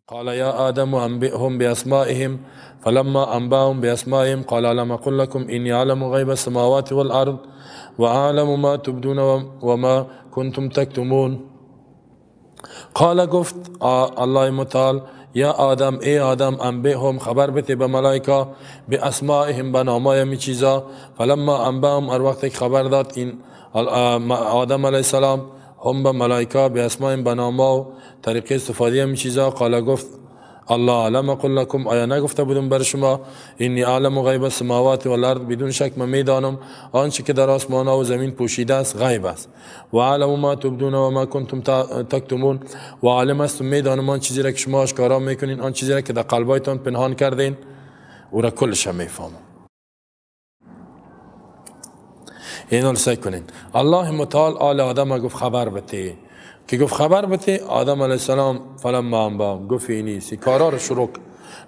قال یا آدم انبئهم بأسمائهم فلما انبأهم بأسمائهم قال الم اقل لكم اني اعلم غیب السماوات والارض واعلم ما تبدون وما کنتم تکتمون. قال گفت الله متعال یا آدم، ای آدم، انبئهم خبر بده به ملائکه، بأسمائهم به نامای می چیزا. فلما انبأهم هر وقت که خبر داد این آدم علیه السلام هم به ملائکه بأسمائهم به ناما و طریقه استفاده می چیزا، قال گفت الله الم اقل لکم آیا نگفته بودم بر شما انی اعلم غیب السماوات والارض، بدون شک من میدانم آنچه که در آسمان ها و زمین پوشیده است غیب است، و اعلم ما تبدون و ما کنتم تکتمون، و عالم است میدانم آن چیزی را که شما آشکارا میکنین، آن چیزی را که در قلبایتان پنهان کردین او را کلش میفهمم. اینو سعی کنین. الله متعال آل آدم گفت خبر بده، که گفت خبر بده آدم علیه السلام فلما انبأهم گفت اینیسی کارا رو شروع،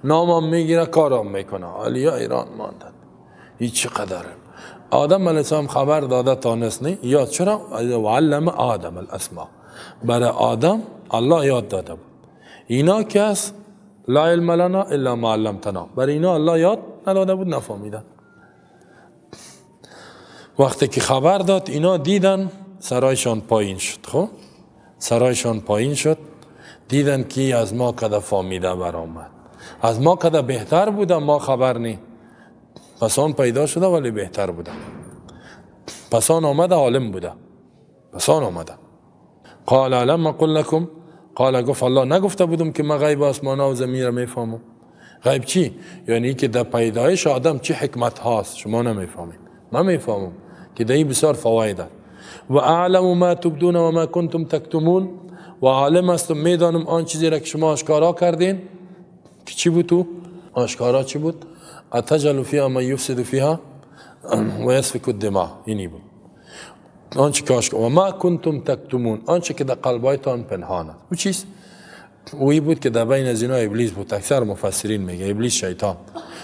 نامم میگیره کارام میکنه. علیا ایران ماندن هیچ قدره. آدم علیه السلام خبر داده تانست نی یاد، چرا؟ وعلم آدم الاسماء، برای آدم الله یاد داده بود. اینا کس لا علم لنا الا ما علمتنا، برای اینا الله یاد نداده بود، نفهمیدن. وقتی که خبر داد اینا دیدن سرایشان پایین شد. خب سرایشان پایین شد، دیدن که از ما کده فامیده برآمد، از ما کده بهتر بوده، ما خبر نی. پس آن پیدا شده ولی بهتر بوده، پس آن آمده عالم بوده، پس آن آمده. قال الم اقل لکم، قال گفت الله نگفته بودم که من غیب آسمان و زمین را میفهمم. غیب چی؟ یعنی که در پیدایش آدم چه حکمت هاست شما نمیفهمید، من میفهمم که در این بسیار فواید است. و اعلم ما تبدون و ما کنتم تکتمون، و عالم هستم میدانم آن چیزی را که شما آشکارا کردین، که چی بود تو؟ آشکارا چی بود؟ اتجعل فیها من یفسد فیها و یسفک الدماء، اینی بود آنچه که آشکارا. و ما کنتم تکتمون، آنچه که در قلبایتان پنهان است. او چیست؟ اویی بود که در بین از اینا ابلیس بود. اکثر مفسرین میگه ابلیس شیطان،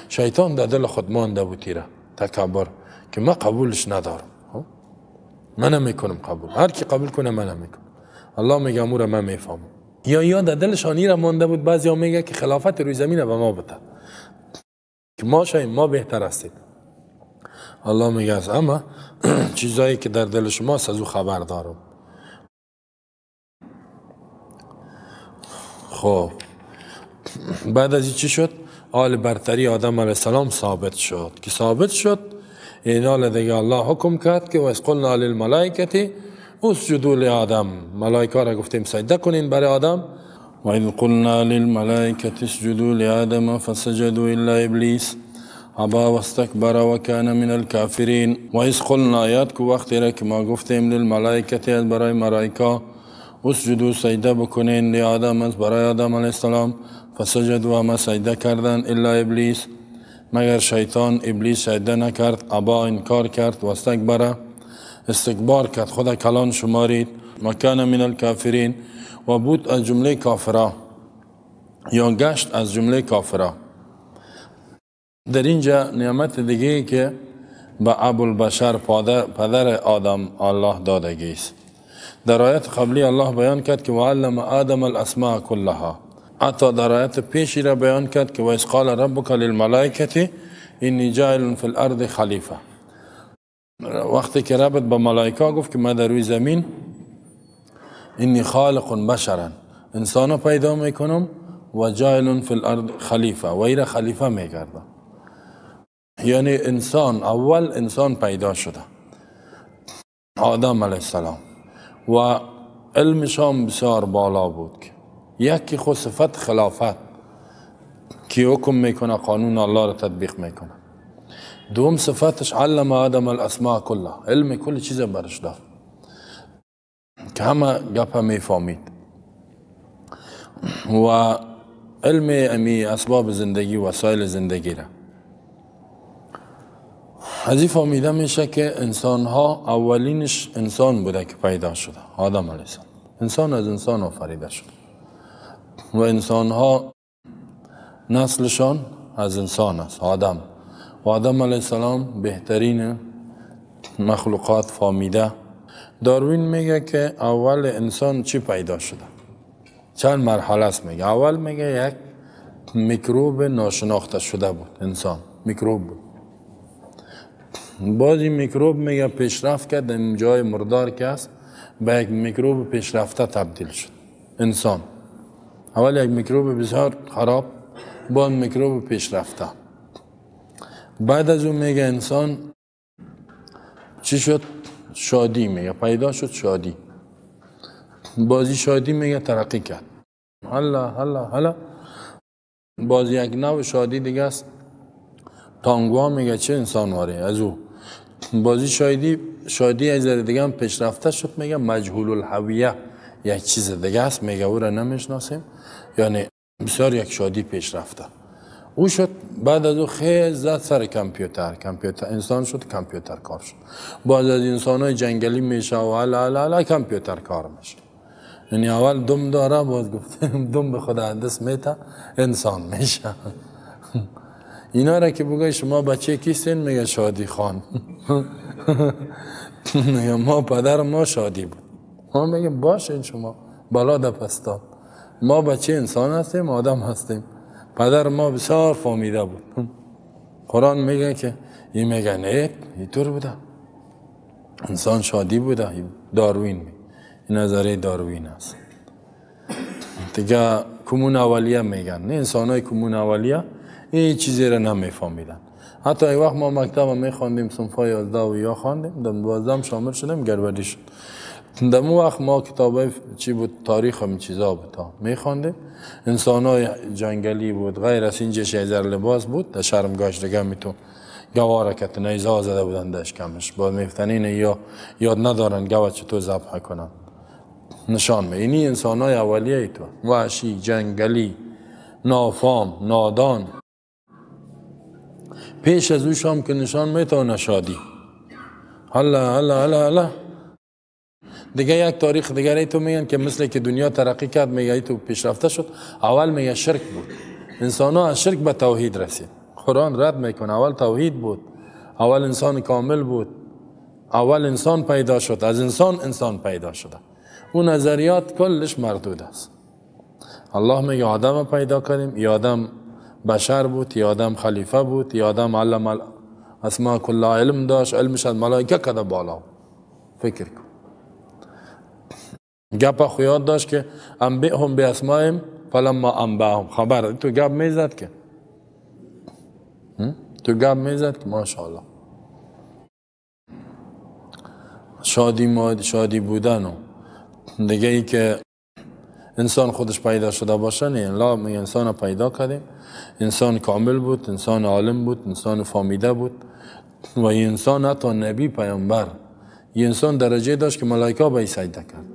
شیطان در دل خود مانده بود تیره تکبر که من قبولش ندارم، من نمیکنم قبول، هر کی قبول کنه من نمیکنم. الله میگه امور من میفهمم. یا در دلشان را مانده بود. بعضیا میگه که خلافت روی زمین به ما بده که ما شایم، ما بهتر هستید. الله میگه از اما چیزایی که در دل شماست از او خبر دارم. خب بعد از این چی شد؟ آل برتری آدم علیه السلام ثابت شد. که ثابت شد این آل دیگه الله حکم کرد که و اذ قلنا للملائکة اسجدوا لآدم، ملائکه را گفتیم سجده کنین برای آدم. و اذ قلنا للملائکة اسجدوا لآدم فسجدوا الا ابلیس ابا واستکبر وکان من الکافرین. و اذ قلنا، یاد کو وقتی را که ما گفتیم للملائکة از برای ملائکه اسجدوا سجده بکنین لآدم از برای آدم علیه السلام، فسجدوا ما سجده کردن الا ابلیس مگر شیطان ابلیس سجده نکرد، ابا انکار کرد، و استکبر استکبار کرد، خدا کلان شمارید، مکان من الکافرین و بود از جمله کافرا یا گشت از جمله کافرا. در اینجا نعمت دیگه که به ابوالبشر پدر آدم الله دادگی است. در آیت قبلی الله بیان کرد که وعلم آدم الاسماء كلها، حتی در آیت پیشی را بیان کرد که و اذ قال ربک للملائکة انی جاعل فی الارض خلیفه. وقتی که ربت به ملائکه گفت که من در روی زمین انی خالق بشرا، انسان پیدا میکنم و جاعل فی الارض خلیفه، و ایره خلیفه میگردم. یعنی انسان اول انسان پیدا شده آدم علیه السلام و علمش هم بسیار بالا بود. یکی خود صفت خلافت که حکم میکنه قانون الله را تطبیق میکنه. دوم صفتش علم آدم الاسماء كلها، علم کل چیز برش داد که همه گپه میفهمید و علم امی اسباب زندگی و وسایل زندگی را. از این فهمیده میشه که انسان ها اولینش انسان بوده که پیدا شده، آدم علیه السلام. انسان از انسان آفریده شده و انسان ها نسلشان از انسان است، آدم. و آدم علیه السلام بهترین مخلوقات فامیده. داروین میگه که اول انسان چی پیدا شده؟ چند مرحله است میگه. اول میگه یک میکروب ناشناخته شده بود، انسان میکروب بود. باز این میکروب میگه پیشرفت کرد، در جای مردار که است به یک میکروب پیشرفته تبدیل شد انسان. اول یک میکروب بسیار خراب، باز میکروب پیشرفته. بعد از اون میگه انسان چی شد؟ شادی میگه پیدا شد، شادی. بازی شادی میگه ترقی کرد، هلا هلا هلا. باز یک نوع شادی دیگه است، تانگوا میگه چه انسان واره از او. بازی شادی از دیگه هم پیشرفته شد، میگه مجهول الهویه، یک چیز دیگه است، میگه او را نمیشناسیم، یعنی بسیار یک شادی پیشرفته او شد. بعد از او خیلی زد سر کامپیوتر، کامپیوتر انسان شد، کامپیوتر کار شد. باز از انسان های جنگلی میشه و هلا هلا هلا کامپیوتر کار میشه. یعنی اول دم داره، باز گفتیم دم به خدا دست میته انسان میشه. اینا را که بگوی شما بچه کیستین، میگه شادی خان. میگه ما پدر ما شادی بود. ما میگه باشین شما بلا دپستان، ما بچه انسان هستیم، آدم هستیم، پدر ما بسیار فامیده بود. قرآن میگه که این میگه نه اینطور بوده، انسان شادی بوده. داروین میگه، این نظریه داروین است دیگه. کمون اولیه میگن، نه انسان های کمون اولیه این چیزی را نمیفهمیدن. حتی یک وقت ما مکتب میخواندیم، صنفای 11 و یا خواندیم، در 12 شامل شدیم، گروردی شد. در اون وقت ما کتابای چی بود، تاریخ هم چیزا بود میخواندیم. انسان های جنگلی بود، غیر از این جش لباس بود، در شرمگاهش دیگه میتون گواره که نیزه زده بودن در اشکمش، باز میفتنین یا یاد ندارن گوه چطور ذبح کنن. نشان می اینی انسان های اولیه ای تو، وحشی، جنگلی، نافام، نادان. پیش از او شام که نشان میتونه شادی. هلا هلا هلا هلا. دیگه یک تاریخ دیگه ای تو میگن که مثل که دنیا ترقی کرد، میگه ای تو پیشرفته شد. اول میگه شرک بود، انسان ها از شرک به توحید رسید. قرآن رد میکنه، اول توحید بود، اول انسان کامل بود، اول انسان پیدا شد، از انسان انسان پیدا شده. اون نظریات کلش مردود است. الله میگه آدم پیدا کردیم، ای آدم بشر بود، ای آدم خلیفه بود، ای آدم علم اسماء کل علم داشت، علمش از ملائکه کده بالا. فکر کن گپ خو یاد داشت که انبئهم باسمائهم فلما انبأهم، خبر تو گپ میزد که تو گپ میزد که ماشاءالله. شادی شادی بودن و دیگه ای که انسان خودش پیدا شده باشه نه. لا میگه انسان پیدا کردیم، انسان کامل بود، انسان عالم بود، انسان فامیده بود و این انسان حتی نبی پیامبر، این انسان درجه داشت که ملائکه به سجده کرد.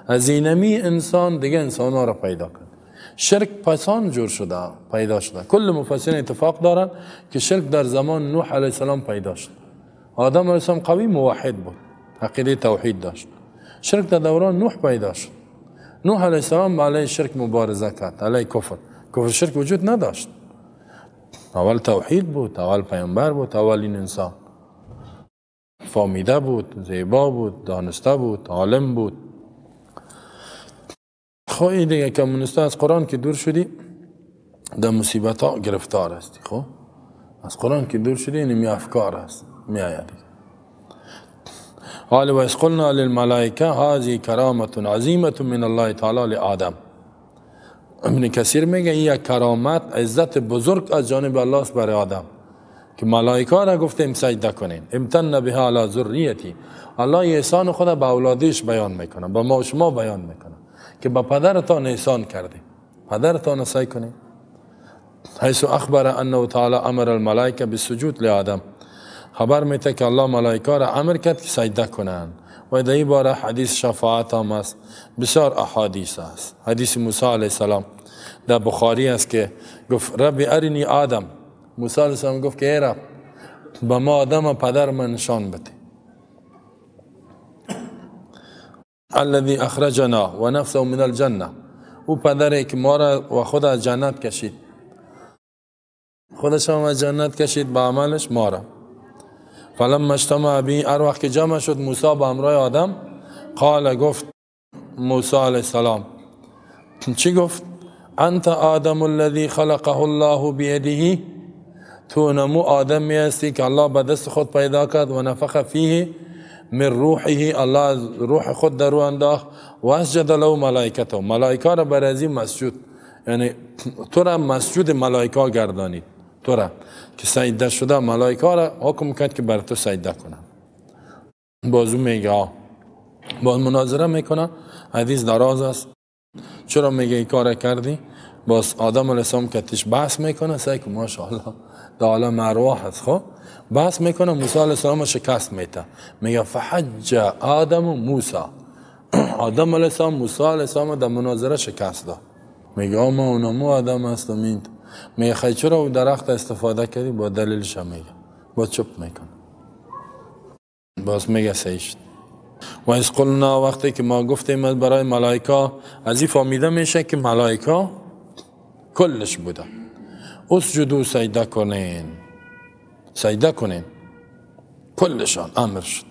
از اینمی انسان دیگه انسان ها را پیدا کرد. شرک پسان جور شده، پیدا شده. کل مفسرین اتفاق دارن که شرک در زمان نوح علیه السلام پیدا شد. آدم علیه السلام قوی موحد بود، عقیده توحید داشت. شرک در دوران نوح پیدا شد. نوح علیه السلام علیه شرک مبارزه کرد، علیه کفر. کفر شرک وجود نداشت. اول توحید بود، اول پیامبر بود، اولین انسان فامیده بود، زیبا بود، دانسته بود، عالم بود. خب این دیگه کمونیست از قرآن که دور شدی در مصیبت ها گرفتار هستی. خب از قرآن که دور شدی اینمی افکار هست می آید. قال و اذ قلنا للملائکه هذه کرامة عظیمة من الله تعالی لآدم. ابن کثیر میگه این یک کرامت، عزت بزرگ از جانب الله است برای آدم که ملائکه را گفتیم سجده کنین. امتن بها علی ذریتی، الله احسان خود به اولادش بیان میکنه، به ما و شما بیان میکنه که به پدرتان احسان کردیم، پدرتان سعی کنیم. حیث اخبر انه تعالی امر الملائکه بالسجود لآدم، خبر میده که الله ملائکه را امر کرد که سجده کنند. و در این باره حدیث شفاعت هم است، بسیار احادیث است. حدیث موسی علیه السلام در بخاری است که گفت ربی ارنی آدم. موسی علیه السلام گفت که ای رب به ما آدم پدر من نشان بده. الذي اخرجنا و نفسه من الجنه، او پدری که ما را و خود از جنت کشید، خودش هم از جنت کشید به عملش ما را. فلما اجتمع به، هر وقت که جمع شد موسی با همراه آدم، قال گفت موسی علیه السلام چی گفت؟ انت آدم الذی خلقه الله بیده، تو نمو آدمی هستی که الله به دست خود پیدا کرد، و نفخ فیه من روحه، الله از روح خود در او انداخت، و اسجد له ملائکته، ملائکه را بر از این مسجود، یعنی تو را مسجود ملائکه گردانید، تو را که سجده شده ملائکه را حکم کرد که بر تو سجده کنن. بازو میگه، باز مناظره میکنه، حدیث دراز است، چرا میگه این کار کردی؟ باز آدم علیه السلام کتش بحث میکنه، سعی که ماشاءالله در عالم ارواح هست، خب بحث میکنه، موسی علیه السلام شکست میته، میگه فحج آدم و موسی، آدم علیه السلام موسی علیه السلام در مناظره شکست داد. میگه ما اونمو آدم هستم، این میگه خیلی چرا او درخت استفاده کردی؟ با دلیلش میگه، با چپ میکنه، باز میگه صحیح شد. و از قلنا، وقتی که ما گفتیم برای ملائکه، از این فهمیده میشه که ملائکه کلش بوده، اسجدوا سجده کنین، سجده کنین، کلشان امر شد.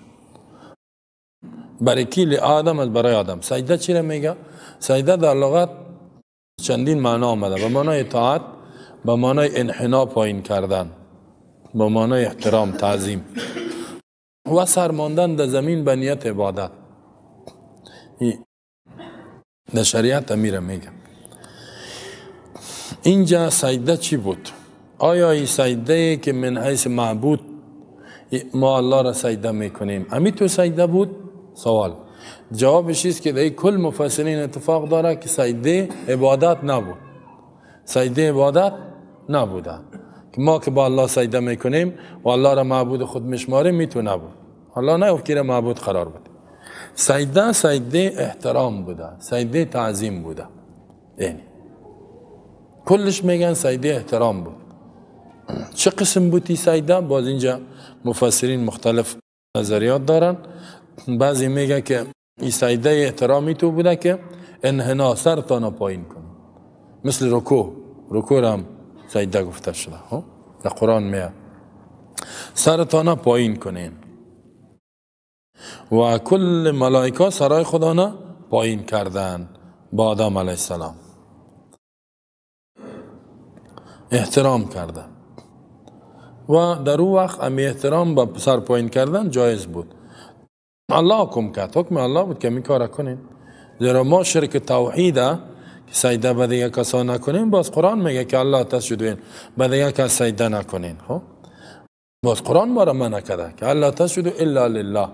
برای کی؟ آدم، از برای آدم. سجده چی را میگه؟ سجده در لغت چندین معنا آمده، به معنای اطاعت، به معنای انحنا پایین کردن، به معنای احترام تعظیم، و سرماندن در زمین به نیت عبادت. در شریعت امیره میگه. اینجا سجده چی بود؟ آیا این سجده که من حیث معبود ما الله را سجده میکنیم، امی تو سجده بود؟ سوال. جوابش است که در کل مفسرین اتفاق داره که سجده عبادت نبود، سجده عبادت نبوده که ما که با الله سجده میکنیم و الله را معبود خود میشماریم، میتو نبود. الله نه که را معبود قرار بده. سجده سجده احترام بوده، سجده تعظیم بوده، یعنی کلش میگن سجده احترام بود. چه قسم بودی سجده؟ باز اینجا مفسرین مختلف نظریات دارن. بعضی میگه که این سجده احترامی تو بوده که انحنا سرتان پایین کنی، مثل رکوع، رکوع هم سجده گفته شده، در قرآن میاد سرتان پایین کنین، و کل ملائکه سرای خدا پایین کردن با آدم علیه السلام احترام کردن، و در او وقت امی احترام با سر پایین کردن جایز بود. الله حکم کرد، حکم الله بود که می کار کنین، زیرا ما شرک توحیده که سجده به دیگه کسا نکنیم. باز قرآن میگه که الله تسجدون، به دیگه کس سجده نکنین. خب باز قرآن ما را منع کرده که الله تسجدوا الا لله،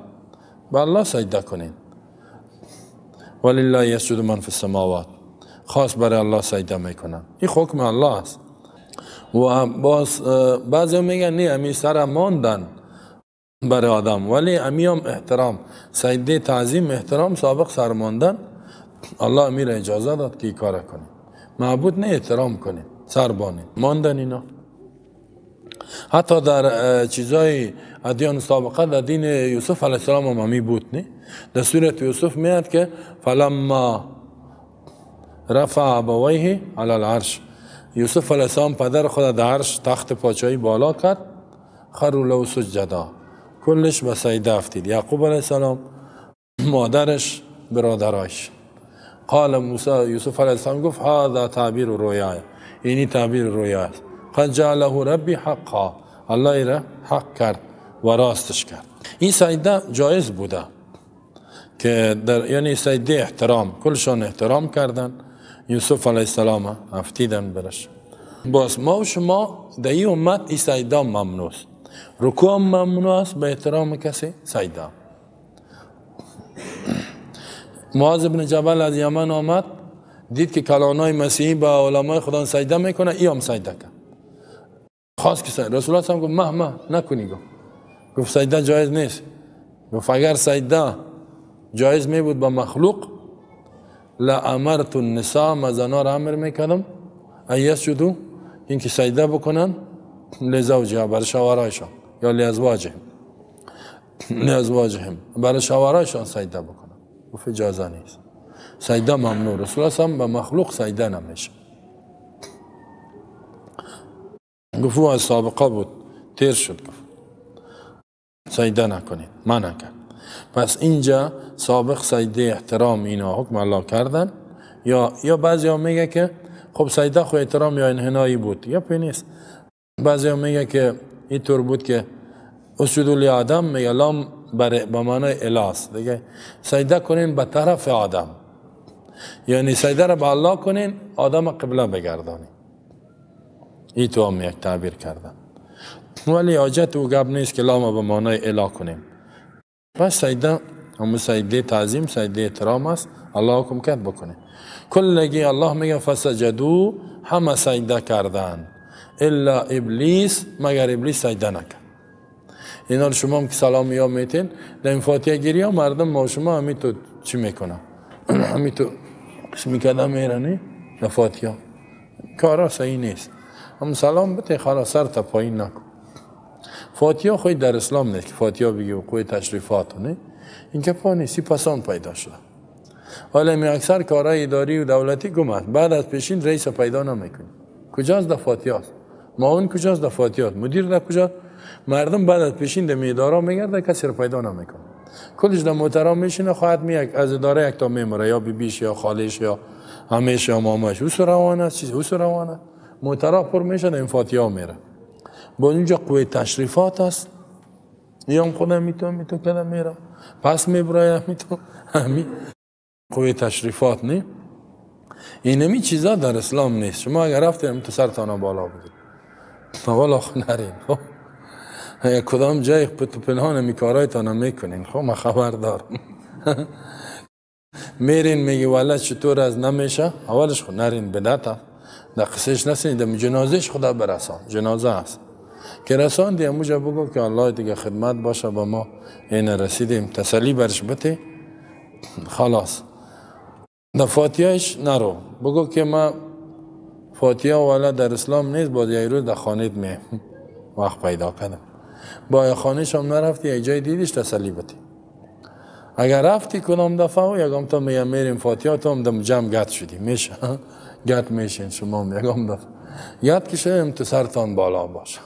به الله سجده کنین، ولله یسجد من فی السماوات، خاص برای الله سجده میکنن، این حکم الله است. و باز بعضی میگن نه، امی سر ماندن برای آدم، ولی امی هم احترام، سجده تعظیم احترام سابق سر ماندن، الله امیر اجازه داد که کار کنیم، معبود نه احترام کنیم، سر بانیم ماندن اینا. حتی در چیزای ادیان سابقه، در دین یوسف علیه السلام هم همی بود، نه؟ در سورت یوسف میاد که فلما رفع ابویه علی العرش، یوسف علیه السلام پدر خود در عرش تخت پادشاهی بالا کرد، خروا له سجدا، کلش به سجده افتید. یعقوب علیه السلام، مادرش، برادرش. قال موسی، یوسف علیه السلام گفت هذا تعبیر رویای، اینی تعبیر رویا است. قد جعله ربی حقا، الله را حق کرد و راستش کرد. این سجده جایز بوده که در، یعنی سجده احترام، کلشان احترام کردن، یوسف علیه السلام افتیدن برش. باز ما و شما در این امت این سجده ممنوع است، رکوع ممنوع است به احترام کسی سجده. معاذ بن جبل از یمن آمد، دید که کلانای مسیحی با علمای خدا سجده میکنه، ای هم سجده کرد. خواست که سجده، رسول الله گفت مه مه نکنی، گفت سجده جایز نیست. گفت اگر سجده جایز می بود با مخلوق، لامرت النساء، ما زنا را امر میکردم ان یسجدوا، اینکه سجده بکنن لزوجها، برای شوهرایشان، یا لازواجهم، لازواجهم، برای شوهرایشان سجده بکنن. گفت اجازه نیست، سجده ممنوع. رسول الله صلی به مخلوق سجده نمیشه. گفت او از سابقه بود، تیر شد، گفت سجده نکنید، منع کرد. پس اینجا سابق سجده احترام اینا حکم الله کردن، یا بعضی میگه که خب سجده خو احترام یا انحنایی بود، یا پی نیست. بعضی میگه که اینطور بود که اسجدوا لآدم، میگه لام به معنای الاس دیگه، سجده کنین به طرف آدم، یعنی سجده را به الله کنین، آدم قبله بگردانین. این تو هم یک تعبیر کردن، ولی حاجت او گپ نیست که لام به معنای الا کنیم. پس سجده همون سجده تعظیم، سجده احترام است، الله حکم کرد بکنه. کلگی الله میگه فسجدو، همه سجده کردن، الا ابلیس، مگر ابلیس سجده نکرد. اینا رو شما هم که سلام یا میتین در این فاتحه گیری ها، مردم ما شما همی تو چی میکنن؟ همی تو قسمی کردن میرنی در فاتحه، کارا صحیح نیست. هم سلام بده خلاص، سر تا پایین نکن. فاتحه خود در اسلام نیست که فاتحه بگی و قوی تشریفات نه، این که پا نیست، پسان پیدا شده. حالا می اکثر کارهای اداری و دولتی گم است، بعد از پیشین رئیس پیدا نمیکنی. کجاست؟ در فاتحه است. معاون کجاست؟ در فاتحه است. مدیر در کجاست؟ مردم بعد از پیشین در اداره میگرده، کسی رو پیدا نمیکنه. کلش در موترا میشینه، خواهد می از اداره یک تا میمره، یا بیبیش یا خالش یا همیش یا ماماش، او روان است، چیز او روان است. موترا پر میشه، در این فاتحه میره. با اونجا قوه تشریفات است، یا خودم میتون کدام میره پس میبرایم میتون همی قوه تشریفات نه. اینمی چیزا در اسلام نیست. شما اگر رفتیم تو سرتان بالا بودید، والا خو نرین. خب اگر کدام جای تو پنهان می کارایتان میکنین، خب من خبر دارم. میرین میگی والا چطور از نمیشه، اولش خو نرین، بدعت در قصهش نسین، در جنازهش خدا برسان، جنازه است که رساندی اموجا بگو که الله دیگه خدمت باشه با ما، این رسیدیم، تسلی برش بده، خلاص. در فاتحهش نرو، بگو که ما فاتحه والا در اسلام نیست، باز یک روز در خانهت می وقت پیدا کردم. با خانهش هم نرفتی، یک جای دیدیش تسلی بده. اگر رفتی کدام دفعه و یکم تا میگم میریم فاتحه، تو هم دم جمع گت شدی، میشه گت میشین شما هم یکم دفعه یاد که شدیم تو سرتان بالا باشه،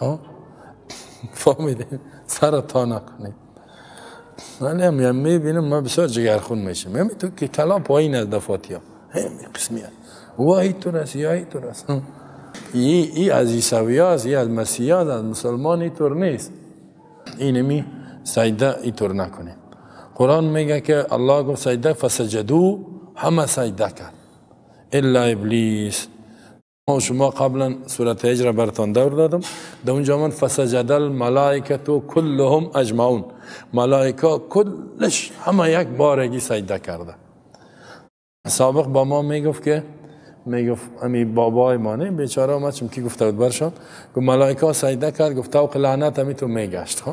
فهمیدین؟ سرتان نکنید. ولی هم میبینم ما بسیار جگرخون میشیم، همین تو که کلام پایین از دفاتیا همین قسمی هست، وای تو رس یا تو رس، ای از عیسوی هست، ای از مسیحی هست، از مسلمان اینطور نیست. اینمی سجده اینطور نکنیم. قرآن میگه که الله گفت سجده، فسجدو، همه سجده کرد الا ابلیس. ما شما قبلا سورة هجر براتون دور دادم، در اونجا من فسجد الملائکه كلهم اجمعون، ملائکه کلش همه یک بارگی سجده کرده. سابق با ما میگفت که میگفت امی بابای ما نه بیچاره ما چون کی گفته بود برشان، گفت ملائکه سجده کرد، گفت طوق لعنت همی تو میگشت.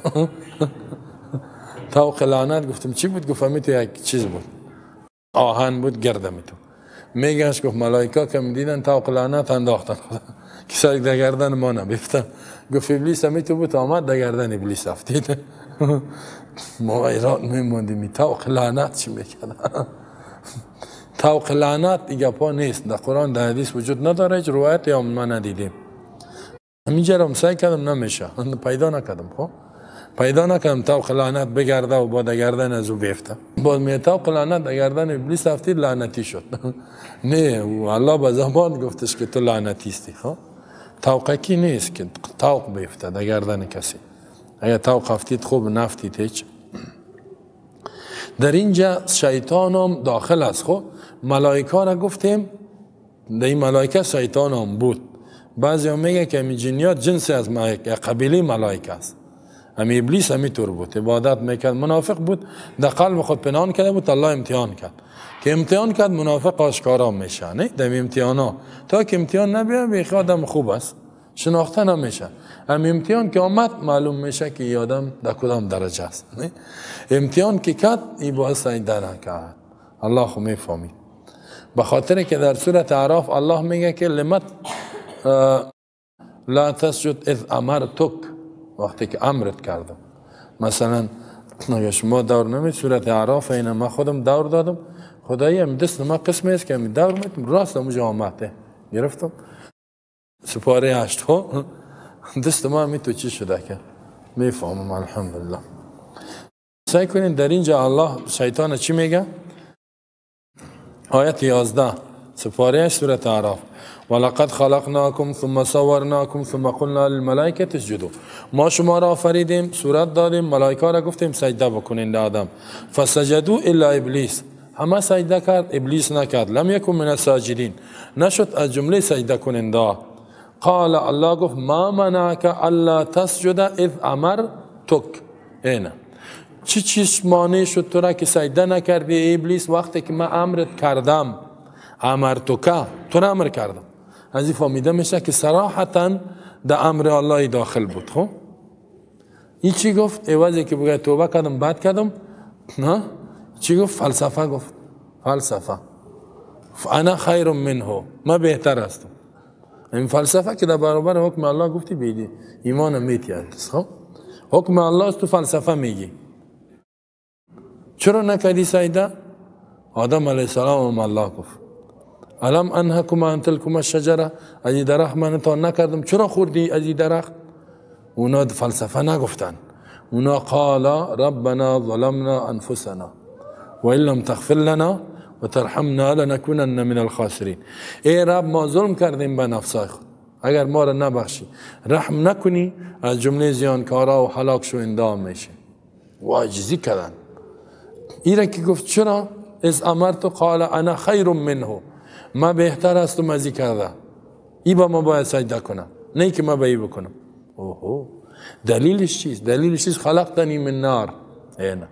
طوق لعنت گفتم چی بود؟ گفت همی تو یک چیز بود، آهن بود، گرد همی تو میگشت. گفت ملائکه که میدیدن طوق لعنت انداختن خدا که سر در گردن ما نبیفتن. گفت ابلیس همی تو بود، آمد در گردن ابلیس افتید. ما ایران میموندیم طوق لعنت چی میکردن؟ طوق لعنت دیگه پا نیست، در قرآن در حدیث وجود نداره، هیچ روایتی هم ما ندیدیم. همینجا رو سعی کردم نمیشه، پیدا نکردم، خب پیدا نکردم طوق لعنت بگرده و با گردن از او بیفته. باز می طوق لعنت در گردن ابلیس افتید، لعنتی شد. نه الله به زبان گفتش که تو لعنتی استی. خب طوقکی نیست که طوق بیفته در گردن کسی، اگر طوق افتید خوب، نفتید هیچ. در اینجا شیطان هم داخل است. خب ملائکه را گفتیم، در این ملائکه شیطان هم بود. بعضی هم میگه که همین جنیات جنسی از قبیله ملائکه است. همی ابلیس همی طور بود، عبادت میکرد، منافق بود، در قلب خود پنهان کرده بود، الله امتحان کرد. که امتحان کرد منافق آشکارا میشه، نه در امتحان ها تا که امتحان نبیاد بیخی آدم خوب است، شناخته نمیشه. هم امتحان که آمد معلوم میشه که این آدم در کدام درجه است. نه امتحان که کرد این باز سجده نکرد. الله خو میفهمید. به خاطر که در سورة اعراف الله میگه که لمت لا تسجد اذ امرتک، وقتی که امرت کردم. مثلا اگه شما دور نمید سورة اعراف، اینا ما خودم دور دادم، خدایی هم دست ما قسمی است که هم دور میدم راست همونجا آمده گرفتم سپاره 8 ها دست ما می تو چی شده که میفهمم. الحمدلله. سعی کنین در اینجا الله شیطان چی میگه؟ آیت 11 سورة سپاره سورة اعراف. ولقد خلقناكم ثم صورناكم ثم قلنا للملائكة اسجدوا. ما شما را آفریدیم، صورت دادیم، ملائکه را گفتیم سجده بکنین به آدم. فسجدوا الا ابلیس، همه سجده کرد، ابلیس نکرد. لم یکن من الساجدین، نشد از جمله سجده کننده. قال الله گفت ما منعک الا تسجد اذ امرتک. اینه چی چیز مانع شد تو را که سجده نکردی ابلیس وقتی که من امرت کردم؟ امرتک، تو را امر کردم. از این فهمیده میشه که صراحتا در امر الله داخل بود. خب این چی گفت؟ عوضی که بگه توبه کردم بد کردم، نه چی گفت؟ فلسفه گفت. فلسفه انا خیر منه، ما بهتر هستم. این فلسفه که در برابر حکم الله گفتی بیدی ایمان میتی. خب حکم الله است، تو فلسفه میگی. چرا نکردی سجده؟ آدم علیه السلام هم الله گفت الم انهکما عن تلکما الشجره، از این درخت من تا نکردم، چرا خوردی از این درخت؟ اونا فلسفه نگفتن، اونا قالا ربنا ظلمنا انفسنا و ان لم تغفر لنا و ترحمنا لنکونن من الخاسرین. ای رب ما ظلم کردیم به نفسای خود، اگر ما را نبخشی رحم نکنی از جمله زیانکارا و هلاک شونده میشه. و عاجزی کردن. ایره که گفت چرا؟ از امرت قال انا خیر منه، ما بهتر هستم از این کرده، ای با ما باید سجده کنم، نه که ما به ای بکنم. اوهو دلیلش چیست؟ دلیلش چیست؟ خلقتنی من نار. اینه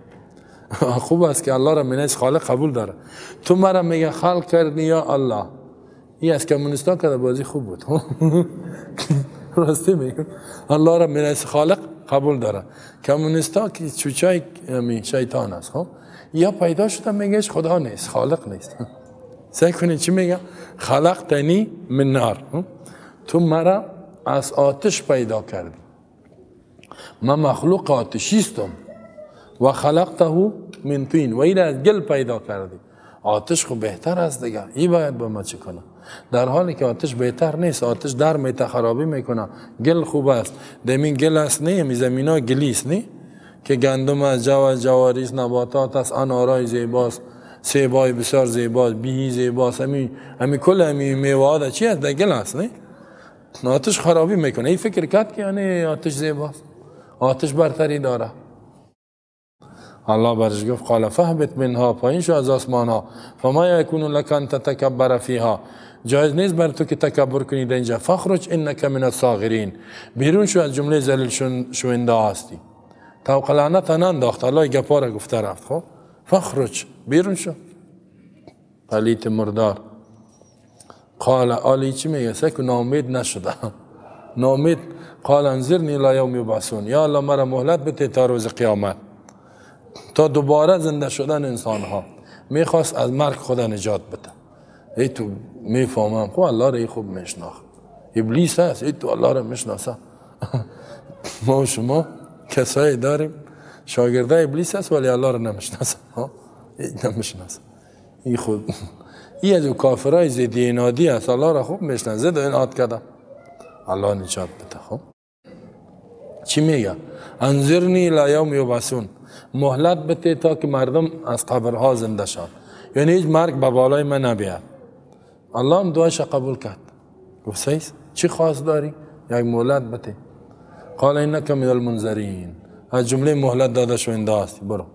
خوب است که الله را من خالق قبول داره. تو مرا میگه خلق کردی یا الله. این از کمونیستان کرده بازی خوب بود. راستی میگم الله را من خالق قبول داره. کمونیستا که چوچای شیطان است، خب یا پیدا شده میگهش خدا نیست، خالق نیست. سعی کنید چی میگه؟ خلقتنی من نار، تو مرا از آتش پیدا کردی، من مخلوق آتشیستم. و خلقته من طین، و این از گل پیدا کردی. آتش خب بهتر است دیگه، این باید با ما چه کنه؟ در حالی که آتش بهتر نیست، آتش در میته خرابی میکنه. گل خوب است، دمین گل است، نه می زمینا گلیست، نه که گندم است، جو است، جواریس، نباتات است، انارای زیباست، سیبای بسیار زیباست، بیهی زیباست، همی کل همی میوه چی است؟ در گل است، نه آتش خرابی میکنه. این فکر کرد که یعنی آتش زیباست، آتش برتری داره. الله برش گفت قال فهبط منها، پایین شو از آسمان ها. فما یکون لک ان تتکبر فیها، جایز نیست بر تو که تکبر کنی در اینجا. فخرج انک من الصاغرین، بیرون شو از جمله ذلیل شونده هستی. طوق لعنت ننداخت، الله گپا را گفته رفت. خب فخرج، بیرون شو پلیت مردار. قال آلی چی میگه؟ سکو ناامید نشده، ناامید. قال انظرنی الی یوم یبعثون، یا الله مرا مهلت بده تا روز قیامت، تا دوباره زنده شدن انسان ها. میخواست از مرگ خدا نجات بده. ای تو میفهمم خب الله را خوب میشناخت، ابلیس هست، ای تو الله را میشناسه. ما و شما کسایی داریم شاگرده ابلیس هست ولی الله را نمیشناسه، نمیشناسه. این خود این از کافرای زدی اینادی هست، الله را خوب میشناسه، زد ایناد کرده، الله نجات بده. خب چی میگه؟ انظرنی الی یوم یبعثون، مهلت بده تا که مردم از قبرها زنده شد، یعنی هیچ مرگ به بالای من نبیاد. الله هم دعایش قبول کرد. گفت سیس چی خواست داری؟ یک مهلت بده. قال انک من المنظرین، از جمله مهلت داده شونده هستی، برو.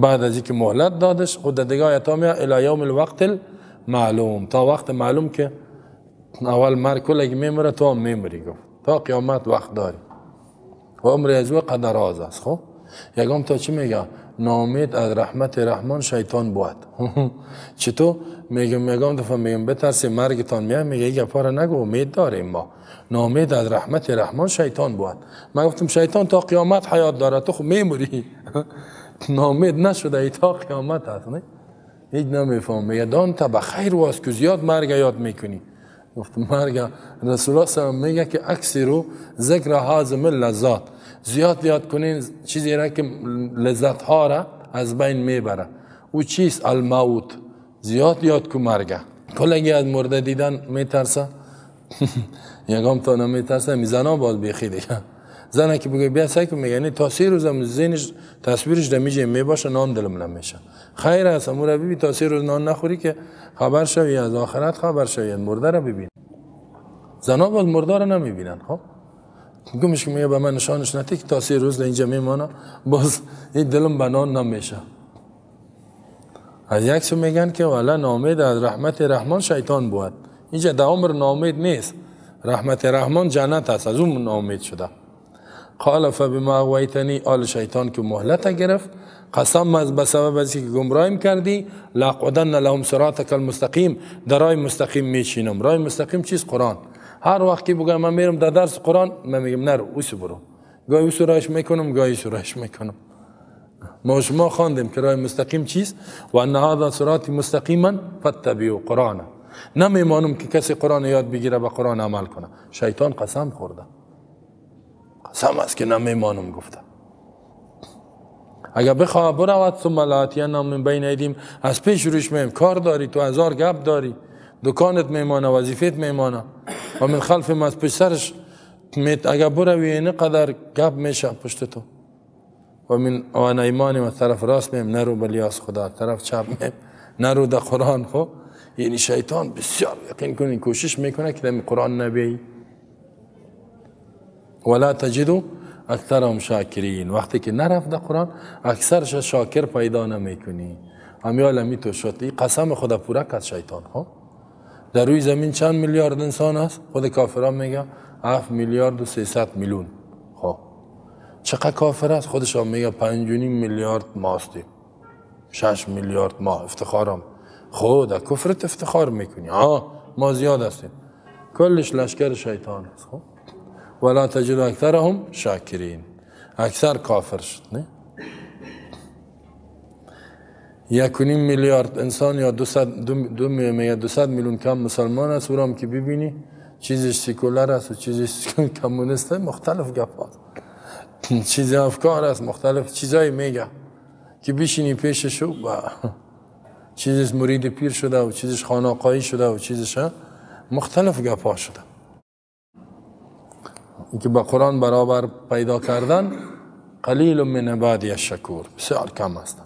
بعد از اینکه مهلت دادش، خود دیگه آیت ها میاد الی یوم الوقت المعلوم، تا وقت معلوم که اول مرگ کلگی میمره تو هم میمری. گفت تا قیامت وقت داری و عمر از او قدر آز است. خب یکم تا چی میگه؟ نامید از رحمت رحمان شیطان بود. چطور میگم؟ میگم دفعه میگم بترسی مرگتان میاد، میگه این گپا را نگو، امید داریم ما. نامید از رحمت رحمان شیطان بود. من گفتم شیطان تا قیامت حیات داره، تو خب میموری. نامید نشده ای تا قیامت هست، نه هیچ نمیفهم. میگه دان تا بخیر واس که زیاد مرگ یاد میکنی. گفتم مرگ رسول الله صلی الله علیه و میگه که اکثرو ذکر هاضم اللذات، زیاد یاد کنین چیزی را که لذت ها را از بین میبره. او چیست؟ الموت. زیاد یاد کو مرگ. کلگی از مرده دیدن میترسه، یکم تا نمیترسه، میزنه باز بیخی دیگه. زنه که بگه بیا سعی کن میگه تا 3 روزم ذهنش تصویرش دمیجه میباشه نان دلم نمیشه. خیر است امور ببین تا 3 روز نان نخوری که خبر شوی از آخرت خبر شوی مرده رو ببین. زنا باز مرده رو نمیبینن. خب گمش که میگه به من نشانش نده که تا 3 روز اینجا میمانه باز این دلم به نان نمیشه. از یک سو میگن که والا نامید از رحمت رحمان شیطان بود. اینجا در عمر نامید نیست، رحمت رحمان جنت است، از اون نامید شده. قال فبما اغویتنی، آل شیطان که مهلت گرفت، قسم از به سبب از که گمراهیم کردی، لاقعدن لهم صراطک المستقیم، در راه مستقیم میشینم. راه مستقیم چیست؟ قرآن. هر وقت که بگم من میرم در درس قرآن، من میگم نرو اوسو برو، گاهی اوسو راهش میکنم گاهی اوسو راهش میکنم. ما شما خواندیم که راه مستقیم چیست؟ و ان هذا صراطی مستقیما فاتبعوا قرآن. نمیمانم که کسی قرآن یاد بگیره به قرآن عمل کنه. شیطان قسم خورده، قسم است که نمیمانم گفته. اگر بخواه برود ثم لآتینهم من بین ایدیم، از پیش روش میم، کار داری تو، هزار گپ داری، دکانت میمانه، وظیفت میمانه، و من خلف از پشت سرش اگر بروی اینقدر قدر گپ میشه پشت تو. و من و ایمان و طرف راست میم نرو بلیاس خدا، طرف چپ میم نرو در قرآن. خب یعنی شیطان بسیار یقین کنی کوشش میکنه که در قرآن نبی. ولا تجدو اکثرهم شاکرین. وقتی که نرفت در قرآن اکثرش شاکر پیدا نمیکنی. امیال امی تو شد. این قسم خدا پورا کرد شیطان. خب در روی زمین چند میلیارد انسان است؟ خود کافران میگه 7 میلیارد و 300 میلیون. خب چقدر کافر است؟ خودش هم میگه 5.5 میلیارد ماستیم، 6 میلیارد ما افتخارم. خود از کفرت افتخار میکنی، ما زیاد هستیم. کلش لشکر شیطان است. خب ولا تجد اکثرهم شاکرین، اکثر کافر شد. نه 1.5 میلیارد انسان یا 200 میلیون کم مسلمان است. اورام که ببینی چیزش سیکولر است و چیزش کمونیست، مختلف گپ است، چیز افکار است، مختلف چیزایی میگه که بشینی پیشش و چیزش مرید پیر شده و چیزش خانقاهی شده و چیزش مختلف گپا شده. اینکه با قرآن برابر پیدا کردن قلیل من عبادی الشکور، بسیار کم هستن.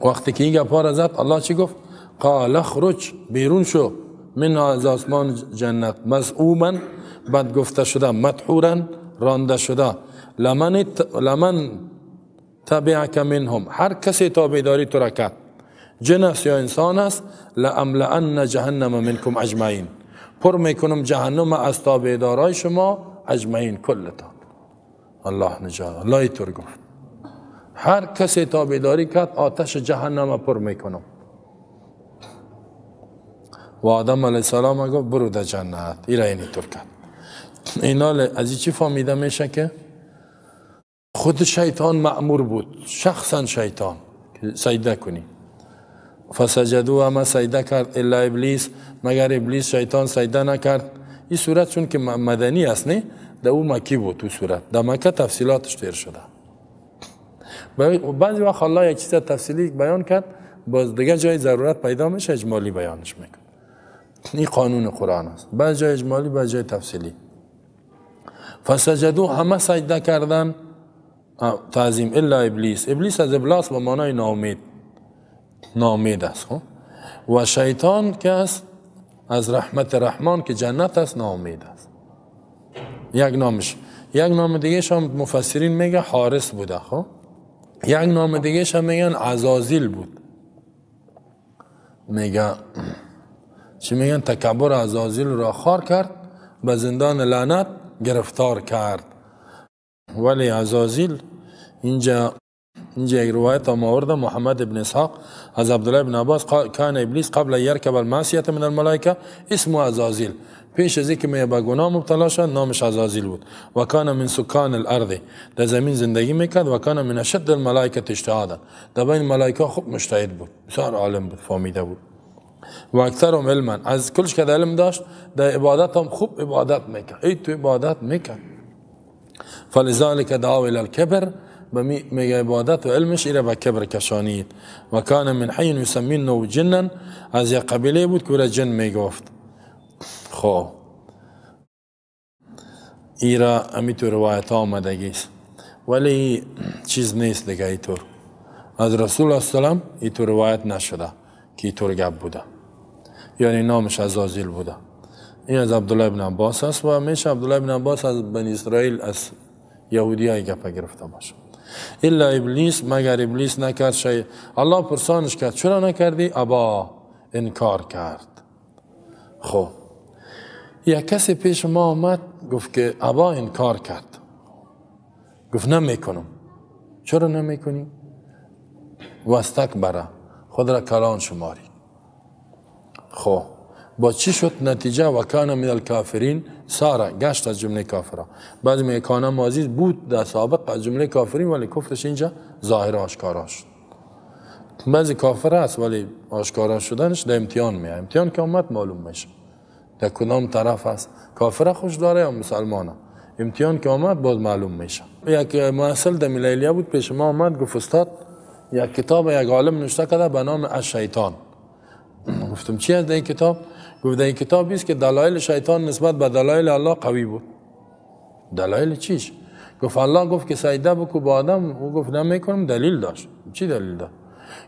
وقتی که این گپا را زد الله چی گفت؟ قال اخرج، بیرون شو، من از آسمان جنت، مزعوما بد گفته شده، مدحورا رانده شده، لمن تبعک منهم، هر کسی تابعداری تو را کرد، جن است یا انسان است، لاملأن جهنم منکم اجمعین، پر میکنم جهنم از تابعدارای شما اجمعین کلتان. الله نجات، الله اینطور گفت هر کسی تابعداری کرد آتش جهنم پر میکنم. و آدم علیه السلام گفت برو در جنت. ایرا اینطور کرد. اینا از این چی فهمیده میشه که خود شیطان مأمور بود، شخصا شیطان که سجده کنی. فسجدوا، اما سجده کرد الا ابلیس، مگر ابلیس شیطان سجده نکرد. این صورت چون که مدنی است نه، در او مکی بود تو صورت، در مکه تفصیلاتش تیر شده. بعضی وقت الله یک چیز تفصیلی بیان کرد، باز دیگه جای ضرورت پیدا میشه اجمالی بیانش میکنه. این قانون قرآن است، بعض جای اجمالی بعض جای تفصیلی. فسجدوا، همه سجده کردن تعظیم الا ابلیس. ابلیس از ابلاس به معنای ناامید، ناامید است. خب و شیطان که است از رحمت رحمان که جنت است ناامید است. یک نامش، یک نام دیگه هم مفسرین میگه حارس بوده. خب یک نام دیگه هم میگن عزازیل بود. میگه چی میگن؟ تکبر عزازیل را خار کرد، به زندان لعنت گرفتار کرد. ولی عزازیل اینجا یک روایت آورده محمد ابن اسحاق از عبدالله ابن عباس، کان ابلیس قبل یرکب المعصیه من الملائکه اسمه عزازیل، پیش از اینکه به گناه مبتلا شد نامش عزازیل بود. و کان من سکان الارض، در زمین زندگی میکرد. و کان من اشد الملائکه اجتهادا، در بین ملائکه خوب مجتهد بود، بسیار عالم بود، فهمیده بود. و اکثرهم علما، از کلش که علم داشت در عبادت هم خوب عبادت میکرد، ای تو عبادت میکرد. فلذلك دعا الى الكبر، میگه عبادت و علمش ایره به کبر کشانید. و کان من حی یسمینه جنا، از یک قبیله بود که او را جن میگفت. خب ایرا امی تو روایت آمدگی است، ولی چیز نیست دیگه. ایطور از رسول الله سلام ایطور روایت نشده که ایطور گپ بوده، یعنی نامش عزازیل بوده. این از عبدالله ابن عباس است و میشه عبدالله ابن عباس از بنی اسرائیل، از یهودی های گپ گرفته باشه. الا ابلیس، مگر ابلیس نکرد شی. الله پرسانش کرد چرا نکردی؟ ابا، انکار کرد. خب یک کسی پیش ما آمد گفت که ابا انکار کرد، گفت نمیکنم. چرا نمیکنی؟ واستکبره، خود را کلان شماری. خب با چی شد نتیجه؟ و کان من الکافرین، ساره گشت از جمله کافرها. بعضی میگه کان ماضی بود در سابق از جمله کافرین، ولی کفرش اینجا ظاهر آشکارا شد. بعضی کافر است ولی آشکارا شدنش در امتحان میاد، امتحان که آمد معلوم میشه در کدام طرف است، کافر خوش داره یا مسلمانه. امتحان که آمد باز معلوم میشه. یک محصل در میلیلیا بود، پیش ما آمد گفت استاد یک کتاب یک عالم نوشته کرده به نام الشیطان. گفتم چی از این کتاب؟ گفت این کتاب است که دلایل شیطان نسبت به دلایل الله قوی بود. دلایل چیش؟ گفت الله گفت که سجده بکو با آدم، او گفت نمیکنم. دلیل داشت. چی دلیل داشت؟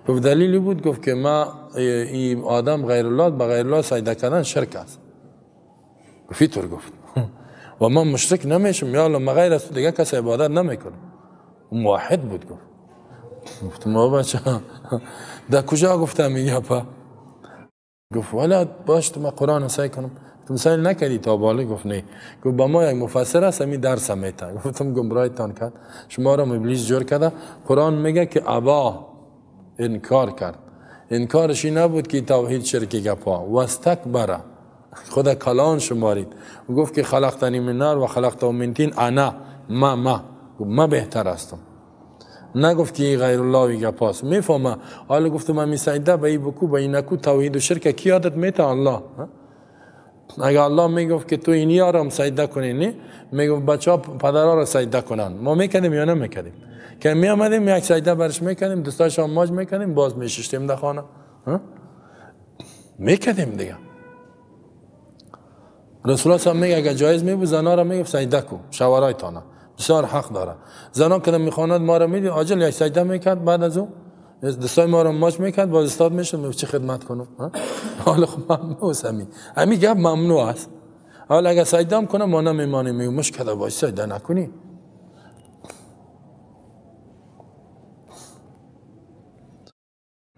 گفت دلیلی بود، گفت که ما این آدم غیر الله، به غیر الله سجده کردن شرک است. گفت اینطور گفت و من مشرک نمیشم یا الله، ما غیر از تو دیگه کس عبادت نمیکنم. موحد بود. گفت گفتم بابا بچه در کجا گفتم این گپا؟ گفت والا باش تو ما قرآن سعی کنم. گفتم سعی نکردی تا بالا؟ گفت نه. گفت با ما یک مفسر است همی درس میته. گفتم گمراهتان کرد، شما را ابلیس جور کرده. قرآن میگه که ابا انکار کرد. انکارش این نبود که توحید شرکی گپا، واستکبر، خدا کلان شمارید. گفت که خلقتنی من نار و خلقته من طین، انا ما ما بهتر هستم. نگفت که غیر الله گپاست. میفهمه. حالا گفتم من سجده به این بکو به این نکو، توحید و شرک کی یادت میته؟ الله. اگه الله میگفت که تو اینی یارم سجده کنی، نه میگفت بچه‌ها پدرها را سجده کنن، ما میکردیم یا نمیکردیم؟ که میآمدیم یک سجده برش میکردیم، دستاش هم ماج میکردیم، باز میششتیم در خانه میکردیم دیگه. رسول الله صلی میگه اگه جایز میبود زنا را میگفت سجده کو، شوهرایتانه بسیار حق داره. زنان که میخواند ما را میدید عاجل یک سجده میکرد، بعد از او دستای ما را ماچ میکرد، باز استاد میشد میگفت چه خدمت کنم. حالا خب ممنوع است، همین گپ ممنوع است. حالا اگه سجده هم کنه ما نمیمانیم، میگم مشکل باش سجده نکنی.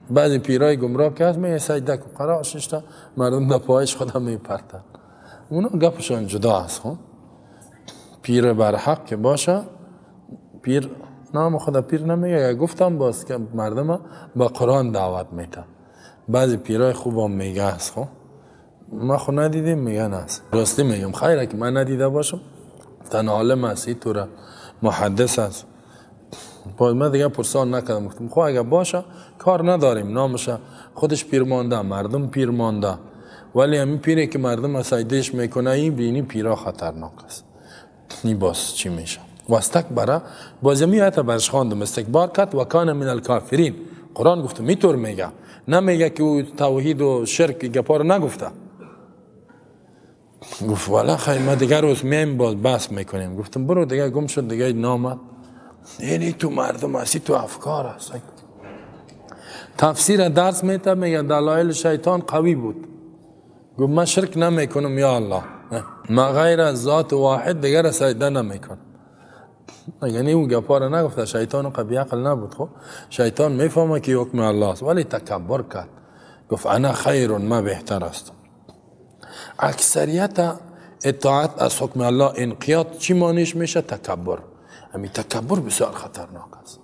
بعضی پیرای گمراه که هست میگه سجده کن، قرار ششتا مردم در پایش خودم میپرتن، اونا گپشان جدا است. خب پیر بر حق که باشه، پیر نام خدا پیر نمیگه، گفتم باز که مردم با قرآن دعوت میده. بعضی پیرای خوبم میگه است. خب ما خو ندیدیم میگن است. راستی میگم خیره که من ندیده باشم، تن عالم است، اینطوره محدث است. باز من دیگه پرسان نکردم، گفتم خب اگه باشه کار نداریم، نامش خودش پیر مانده، مردم پیر مانده، ولی همین پیره که مردم سجدهش میکنه این بینی پیرا خطرناک است. این باز چی میشه؟ واستکبره، باز می آیت برش خواندم، استکبار کرد و کان من الکافرین. قرآن گفته میطور میگه، نمیگه که او توحید و شرک گپا رو نگفته. گفت والا خیلی ما دیگر روز میایم باز بحث میکنیم. گفتم برو دیگه، گم شد دیگه نامد. یعنی تو مردم هستی، تو افکار هست. تفسیر درس میته، میگه دلایل شیطان قوی بود. گفت من شرک نمیکنم یا الله، ما غیر از ذات واحد دیگر سجده نمیکنم. یعنی اون گپا را نگفته، شیطان قبی عقل نبود. خب شیطان میفهمه که حکم الله است، ولی تکبر کرد، گفت انا خیر، ما بهتر هستم. اکثریت اطاعت از حکم الله انقیاد چی مانیش میشه؟ تکبر. همین تکبر بسیار خطرناک است.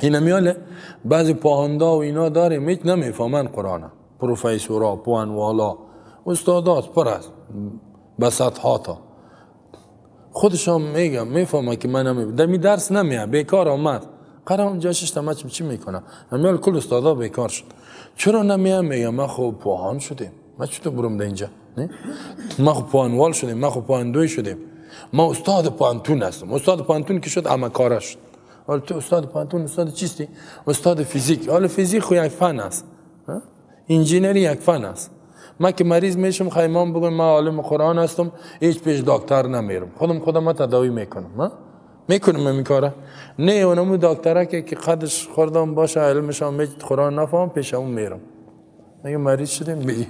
این میاله بعضی پاهنده و اینا داریم هیچ نمیفهمن قرآن، پروفیسورا، پوانوالا، استادات پر است بسط تا خودشان میگم میفهمه که من نمی دمی درس نمیه، بیکار آمد قرار اونجا ششتا ما چی میکنم. همیال کل استادا بیکار شد. چرا نمیه؟ میگم ما خب پوهان شدیم، ما چطور برم در اینجا؟ ما خب پوهانوال شدیم، ما خب پوهاندوی شدیم، ما استاد پوهنتون هستم. استاد پوهنتون که شد اما کاره شد. حالا تو استاد پوهنتون استاد چیستی؟ استاد فیزیک. حالا فیزیک خو یک فن است، انجینری یک فن است. من که مریض میشم خیمان بگم من عالم قرآن هستم، هیچ پیش دکتر نمیرم، خودم خودم تداوی میکنم. میکنم این کاره. نه اونمو دکتره که قدش خوردم باشه، علمش هم قرآن نفهم، پیش اون میرم. میگه مریض شدیم، بی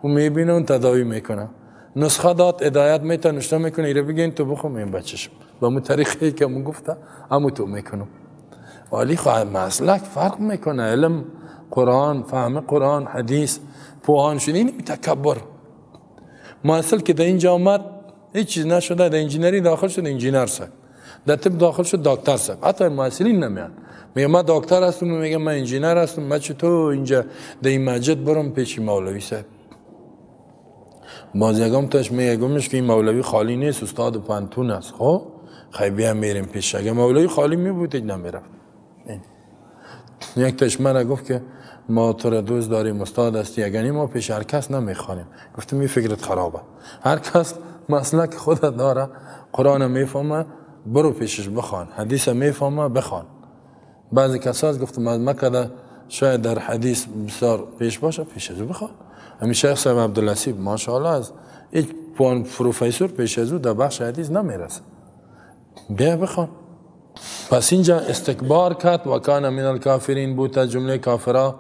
اون میبینه، اون تداوی میکنه، نسخه داد، هدایت میته، نشته میکنه ایره بگین تو بخوام این بچه‌شم با مو طریقی که مو گفته امو تو میکنم. ولی خو مسلک فرق میکنه، علم قرآن، فهم قرآن، حدیث، پوهان شده، این تکبر. محصل که در اینجا آمد هیچ چیز نشده، در انجینری داخل شد انجینر صاحب، در طب داخل شد دکتر صاحب. حتی محصلین نمیان، میگه من دکتر هستم، میگه من انجینر هستم، من چطور اینجا در این مسجد برم پیش مولوی صاحب؟ باز یکم تاش میگه گمش که این مولوی خالی نیست، استاد پانتون است. خب خیلی بیا میریم پیش. اگه مولوی خالی می بود نمیرفت. یک تاش من گفت که ما تو را دوست داریم، استاد هستی، اگر ما پیش هر کس نمیخوانیم. گفتم این فکرت خرابه، هر کس مسلک خود داره، قرآن میفهمه برو پیشش بخوان، حدیث میفهمه بخوان. بعضی کساس گفتم از مکه شاید در حدیث بسیار پیش باشه، پیش از او بخوان. همین شیخ صاحب عبدالحسیب ماشاءالله از هیچ پوان پروفسور پیش از او در بخش حدیث نمیرسه، بیا بخوان. پس اینجا استکبار کرد و کان من الکافرین بود از جمله کافرا.